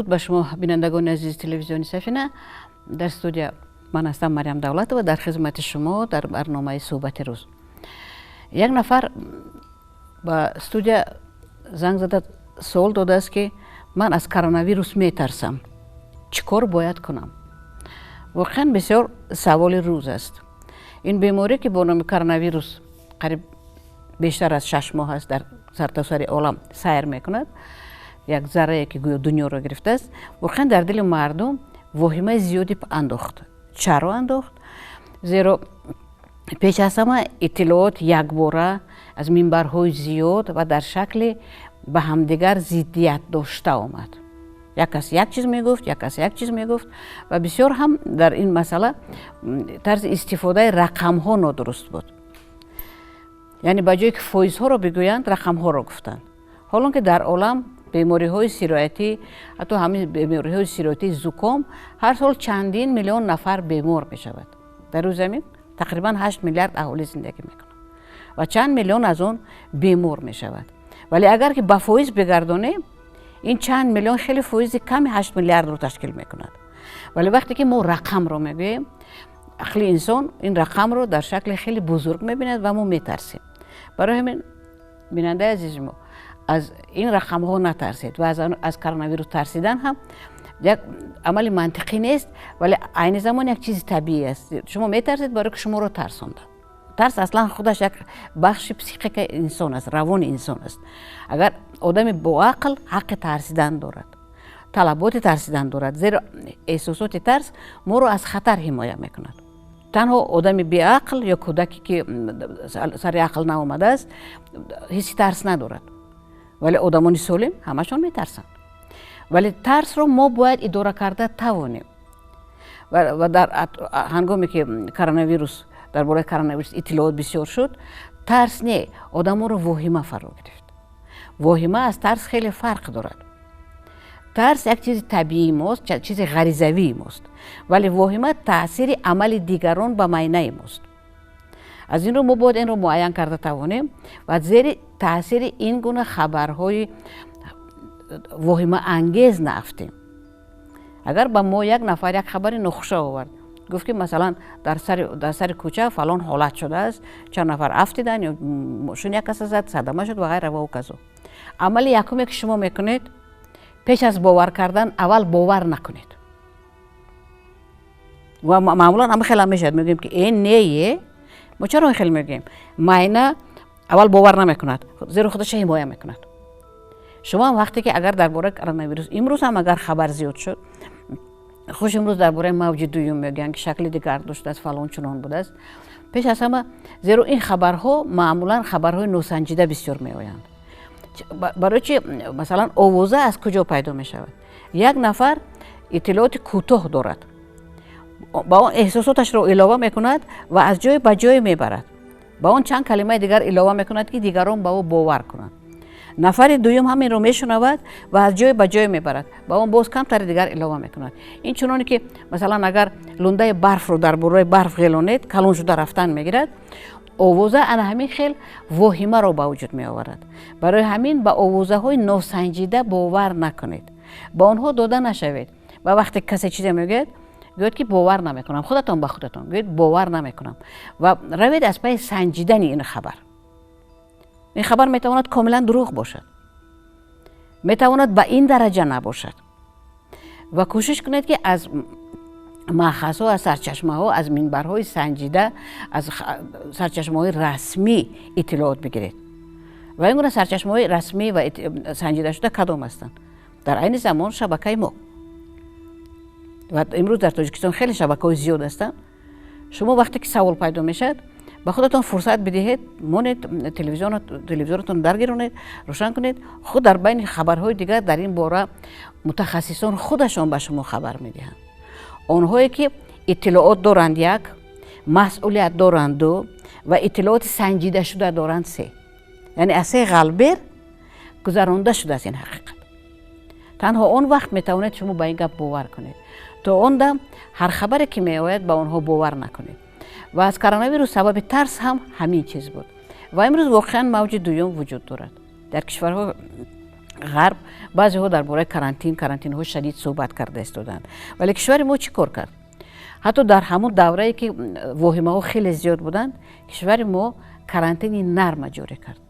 Дуруд ба шумо, бинандагони азизи телевизиони Сафина. Дар студия ман ҳастам, Марьям Давлатова, дар хизмати шумо дар барномаи «Суҳбати рӯз». Як нафар ба студия занг зада, суол додааст, ки ман аз коронавирус метарсам, чӣ кор бояд кунам? Воқеан, бисёр саволи рӯз аст. Ин беморӣ, ки бо номи коронавирус қариб бештар аз 6 моҳ аст дар сартосари олам сайр мекунад, як заррае, ки гӯё дунёро гирифтааст, воқеан дар дили мардум воҳимаи зиёде андохт. Чаро андохт? Зеро пеш аз ҳама иттилоот якбора аз минбарҳои зиёд ва дар шакли ба ҳамдигар зиддият дошта омад. Як кас як чиз мегуфт, як кас як чиз мегуфт ва бисёр ҳам дар ин масъала тарзи истифодаи рақамҳо нодуруст буд. Яъне ба ҷое ки фоизҳоро бигӯянд, рақамҳоро гуфтанд, ҳолон ки дар олам бемориҳои сироятӣ, ҳатто ҳамин бемориҳои сироятии зуком, ҳар сол чандин миллион нафар бемор мешавад. Дар рӯи замин тақрибан 8 миллиард аҳолӣ зиндагӣ мекунад ва чанд миллион аз он бемор мешавад. Вале агар ки ба фоиз бигардонем, ин чанд миллион хеле фоизи ками 8 миллиардро ташкил мекунад. Вале вақте ки мо рақамро мегӯем, ақли инсон ин рақамро дар шакли хеле бузург мебинад ва мо метарсем. Барои ҳамин, бинандаи азизи мо, аз ин рақамҳо натарсед ва аз коронавирус тарсидан ҳам як амали мантиқӣ нест, вале айни замон як чизи табиӣ аст. Шумо метарсед, барои ки шуморо тарсонданд. Тарс аслан худаш як бахши психикаи инсон аст, равони инсон аст. Агар одами боақл ҳаққи тарсидан дорад, талаботи тарсидан дорад, зеро эҳсосоти тарс моро аз хатар ҳимоя мекунад. Танҳо одами беақл ё кӯдаке, ки сари ақл наомадааст, ҳисси тарс надорад, вале одамони солим ҳамашон метарсанд. Вале тарсро мо бояд идора карда тавонем. Ва дар ҳангоме ки коронавирус, дар бораи коронавирус иттилоот бисёр шуд, тарс не, одаморо воҳима фаро гирифт. Воҳима аз тарс хеле фарқ дорад. Тарс як чизи табиии мост, чизи ғаризавии мост, вале воҳима таъсири амали дигарон ба майнаи мост. Аз ин рӯ мо бояд инро муайян карда тавонем ва зери таъсири ин гуна хабарҳои воҳимаангез наафтем. Агар ба мо як нафар як хабари нохуша овард, гуфт, ки масалан дар сари кӯча фалон ҳолат шудааст, чанд нафар афтиданд ё мошин як каса зад, садама шуд ва ғайра ва ҳоказо, амали якуме, ки шумо мекунед, пеш аз бовар кардан аввал бовар накунед. Ва маъмулан ҳама хеле мешавад, мегӯем, ки э, не. Мо чаро хеле мегӯем? Майна аввал бовар намекунад, зеро худаша ҳимоя мекунад. Шумо ҳам вақте ки агар дар бораи коронавирус имрӯз ҳам агар хабар зиёд шуд, хуш имрӯз дар бораи мавҷи дуюм мегӯянд, ки шакли дигар доштааст, фалон чунон будааст, пеш аз ҳама, зеро ин хабарҳо маъмулан хабарҳои носанҷида бисёр меоянд. Барои чи? Масалан, овоза аз куҷо пайдо мешавад? Як нафар иттилооти кӯтоҳ дорад, ба он эҳсосоташро илова мекунад ва аз ҷое ба ҷое мебарад, ба он чанд калимаи дигар илова мекунад, ки дигарон ба ӯ бовар кунанд. Нафари дуюм ҳаминро мешунавад ва аз ҷое ба ҷое мебарад, ба он боз камтари дигар илова мекунад. Ин чуноне ки масалан агар лундаи барфро дар бораи барф ғелонед, калон шуда рафтан мегирад. Овоза ана ҳамин хел воҳимаро ба вуҷуд меоварад. Барои ҳамин ба овозаҳои носанҷида бовар накунед, ба онҳо дода нашавед. Ва вақте касе чизе мегӯяд, гӯяд, ки бовар намекунам, худатон ба худатон гӯед: «Бовар намекунам», ва равед аз пайи санҷидани ин хабар. Ин хабар метавонад комилан дурӯғ бошад, метавонад ба ин дараҷа набошад. Ва кӯшиш кунед, ки аз маъхазҳо, аз сарчашмаҳо, аз минбарҳои санҷида, аз сарчашмаҳои расмӣ иттилоот бигиред. Ва ин гуна сарчашмаҳои расмӣ ва санҷидашуда кадом ҳастанд? Дар айни замон шабакаи мо, ва имрӯз дар Тоҷикистон хеле шабакаҳои зиёд ҳастанд. Шумо вақте ки савол пайдо мешавад, ба худатон фурсат бидиҳед, монед, телевизоратон даргиронед, рӯшан кунед. Худ дар байни хабарҳои дигар дар ин бора мутахассисон худашон ба шумо хабар медиҳанд. Онҳое, ки иттилоот доранд, як, масъулият доранд, ду, ва иттилооти санҷидашуда доранд, се. Яъне аз се ғалбер гузаронда шудааст ин ҳақиқат. Танҳо он вақт метавонед шумо ба ин гап бовар кунед. То он дам ҳар хабаре, ки меояд, ба онҳо бовар накунед. Ва аз коронавирус сабаби тарс ҳам ҳамин чиз буд. Ва имрӯз воқеан мавҷи дуюм вуҷуд дорад дар кишварҳо. Ғарб баъзеҳо дар бораи карантин, карантинҳои шадид суҳбат карда истоданд. Вале кишвари мо чӣ кор кард? Ҳатто дар ҳамон даврае, ки воҳимаҳо хеле зиёд буданд, кишвари мо карантини нарма ҷорӣ кард,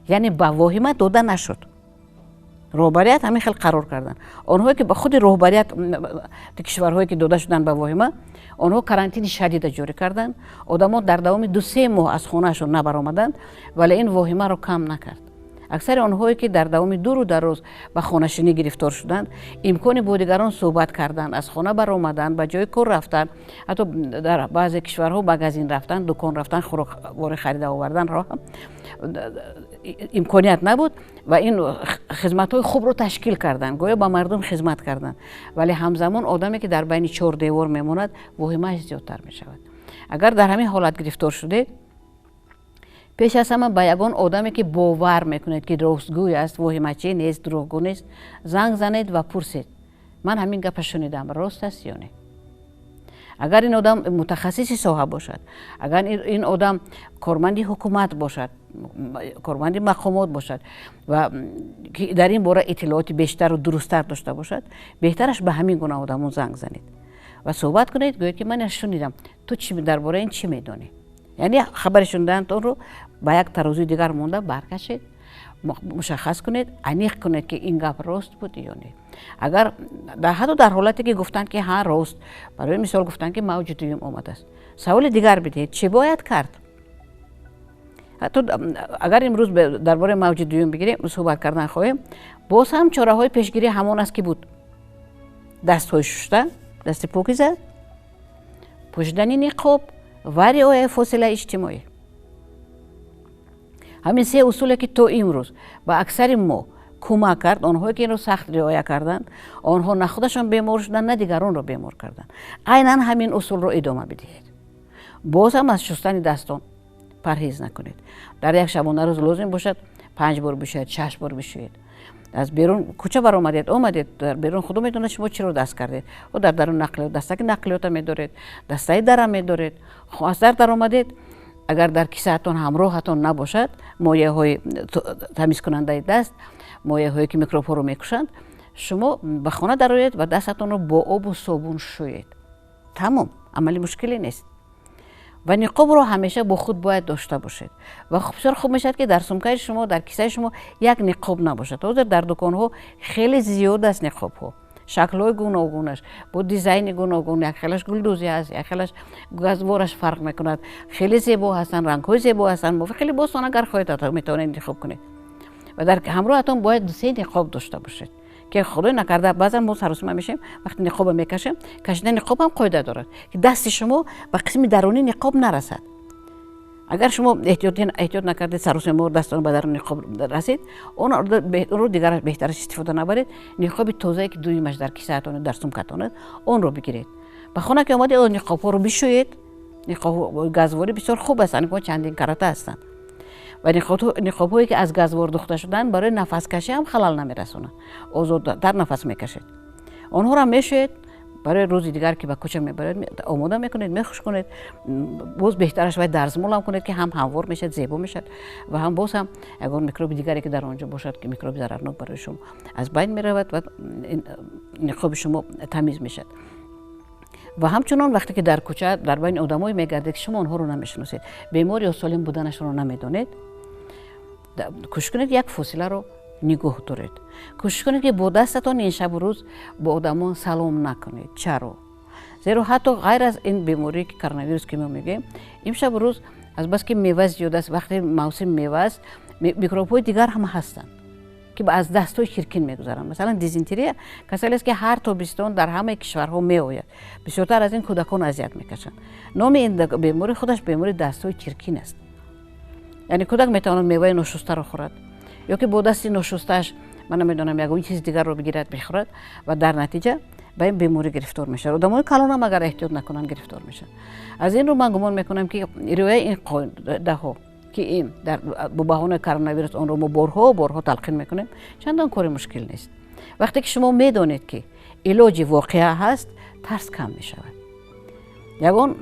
яъне ба воҳима дода нашуд. Роҳбарият ҳамин хел қарор карданд. Онҳое, ки ба худи роҳбарият, кишварҳое, ки дода шуданд ба воҳима, онҳо карантини шадида ҷорӣ карданд. Одамо дар давоми 2-3 моҳ аз хонаашон набаромаданд, вале ин воҳимаро кам накард. Аксари онҳое, ки дар давоми дуру дароз ба хонашинӣ гирифтор шуданд, имкони бо дигарон суҳбат кардан, аз хона баромадан, ба ҷои кор рафтан, ҳатто дар баъзе кишварҳо магазин рафтан, дукон рафтан, хӯрокворӣ харида оварданро ҳам имконият набуд. Ва ин хизматҳои хубро ташкил карданд, гӯё ба мардум хизмат карданд. Вале ҳамзамон одаме, ки дар байни чор девор мемонад, воҳимааш зиёдтар мешавад. Агар дар ҳамин ҳолат гирифтор шудед, пеш аз ҳама ба ягон одаме, ки бовар мекунед, ки ростгӯй аст, воҳимачӣ нест, дурӯғгӯ нест, занг занед ва пурсед: «Ман ҳамин гапа шунидам, рост аст ё не?» Агар ин одам мутахассиси соҳа бошад, агар ин одам корманди ҳукумат бошад, корманди мақомот бошад ва дар ин бора иттилооти бештару дурусттар дошта бошад, беҳтараш ба ҳамин гуна одамон занг занед ва суҳбат кунед. Гӯед, ки ман шунидам, ту дар бораи ин чӣ медонӣ? Яъне хабари шунидаантонро ба як тарозуи дигар монда баркашед, мушаххас кунед, аниқ кунед, ки ин гап рост буд ё не. Агар ҳатто дар ҳолате, ки гуфтанд, ки ҳа, рост, барои мисол, гуфтанд, ки мавҷи дуюм омадааст, саволи дигар бидиҳед: чӣ бояд кард? Ҳатто агар имрӯз дар бораи мавҷи дуюм бигирем, суҳбат кардан хоҳем, боз ҳам чораҳои пешгирӣ ҳамон аст, ки буд: дастҳои шушта, дасти покиза, пӯшидани ниқоб ва риояи фосилаи иҷтимоӣ. Ҳамин се усуле, ки то имрӯз ба аксари мо кӯмак кард. Онҳое, ки инро сахт риоя карданд, онҳо на худашон бемор шуданд, на дигаронро бемор карданд. Айнан ҳамин усулро идома бидиҳед. Боз ҳам аз шустани дастон парҳез накунед. Дар як шабонарӯз лозим бошад, панҷ бор бишӯед, шаш бор бишӯед. Аз берун кӯча баромадед, омадед, дар берун худо медонад, шумо чиро даст кардед. О, дар дарун нақлиёт дастаки нақлиёта медоред, дастаи дара медоред. Аз дар даромадед, агар дар кисаатон, ҳамроҳатон набошад моеъҳои тамизкунандаи даст, моеъҳое, ки микробҳоро мекушанд, шумо ба хона дароед ва дастатонро бо обу собун шӯед. Тамом, амали мушкиле нест. Ва ниқобро ҳамеша бо худ бояд дошта бошед. Ва бисёр хуб мешавад, ки дар сумкаи шумо, дар кисаи шумо як ниқоб набошад. Ҳозир дар дуконҳо хеле зиёд аст ниқобҳо, шаклҳои гуногунаш, бо дизайни гуногун: як хелаш гулдӯзӣ аст, як хелаш газвораш фарқ мекунад. Хеле зебо ҳастанд, рангҳои зебо ҳастанд, мувофиқи либостон агар хоҳед, метавонед интихоб кунед. Ва дар ҳамроҳатон бояд се ниқоб дошта бошед, ки худой накарда, баъзан мо саросима мешавем, вақте ниқоба мекашем. Кашидани ниқоб ҳам қоида дорад, ки дасти шумо ба қисми дарунии ниқоб нарасад. Агар шумо эҳтиёт накардед, саросимо, дастон ба дарун ниқоб расид, онро дигар беҳтараш истифода набаред. Ниқоби тозае, ки дуюмаш дар кисаатон, дар сумкатон аст, онро бигиред. Ба хона ки омадед, он ниқобҳоро бишӯед. Ниқоб газворӣ бисёр хуб ҳастанд, чандин карата ҳастанд. Ва ниқобҳое, ки аз газвор духта шуданд, барои нафаскашӣ ҳам халал намерасонанд, озодтар нафас мекашед. Онҳоро мешӯед, барои рӯзи дигар, ки ба кӯча мебаред, омода мекунед, мехушконед. Боз беҳтараш вай дарзмолам кунед, ки ҳам ҳамвор мешавад, зебо мешавад ва ҳам боз ҳам ягон микроби дигаре, ки дар он ҷо бошад, ки микроби зарарнок барои шумо, аз байн меравад ва ниқоби шумо тамиз мешавад. Ва ҳамчунон вақте ки дар кӯча дар байни одамое мегардед, ки шумо онҳоро намешиносед, бемор ё солим буданашонро намедонед, кӯшиш кунед, як фосиларо нигоҳ доред. Кӯшиш кунед, ки бо дастатон ин шабу рӯз бо одамон салом накунед. Чаро? Зеро ҳатто ғайр аз ин беморие, ки коронавирус, ки мо мегӯем, ин шабу рӯз азбаски мева зиёд аст, вақте мавсими мева аст, микробҳои дигар ҳам ҳастанд, ки аз дастҳои чиркин мегузаранд. Масалан, дизентерия касалест, ки ҳар тобистон дар ҳамаи кишварҳо меояд. Бисёртар аз ин кӯдакон азият мекашанд. Номи ин беморӣ худаш бемории дастҳои чиркин аст. Яъне кӯдак метавонад меваи ношустаро хӯрад ё ки бо дасти ношустааш, ман намедонам, ягон чизи дигарро бигирад, бихӯрад ва дар натиҷа ба ин беморӣ гирифтор мешавад. Одамои калонам агар эҳтиёт накунанд, гирифтор мешаванд. Аз ин рӯ ман гумон мекунам, ки риояи ин қоидаҳо, ки ин бо баҳонаи коронавирус онро мо борҳо борҳо талқин мекунем, чандон кори мушкил нест. Вақте ки шумо медонед, ки илоҷи воқеа ҳаст, тарс кам мешавад. Ягон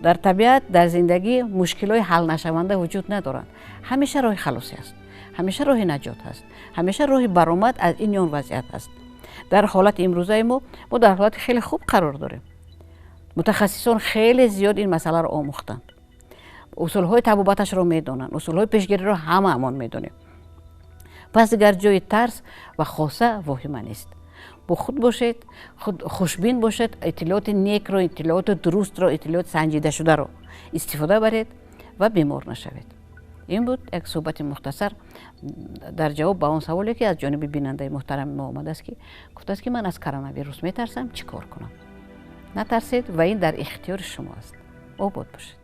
дар табиат, дар зиндагӣ мушкилҳои ҳалнашаванда вуҷуд надоранд. Ҳамеша роҳи халосӣ аст. Ҳамеша роҳи наҷот ҳаст, ҳамеша роҳи баромад аз ин ё он вазъият ҳаст. Дар ҳолати имрӯзаи мо дар ҳолати хеле хуб қарор дорем. Мутахассисон хеле зиёд ин масъаларо омӯхтанд, усулҳои табобаташро медонанд, усулҳои пешгириро ҳамаамон медонем. Пас дигар ҷои тарс ва хоса воҳима нест. Бо худ бошед, худ хушбин бошед, иттилооти некро, иттилооти дурустро, иттилооти санҷидашударо истифода баред ва бемор нашавед. Ин буд як суҳбати мухтасар дар ҷавоб ба он саволе, ки аз ҷониби бинандаи муҳтарами мо омадааст, ки гуфтааст, ки ман аз коронавирус метарсам, чӣ кор кунам? Натарсед, ва ин дар ихтиёри шумо аст. Обод бошед.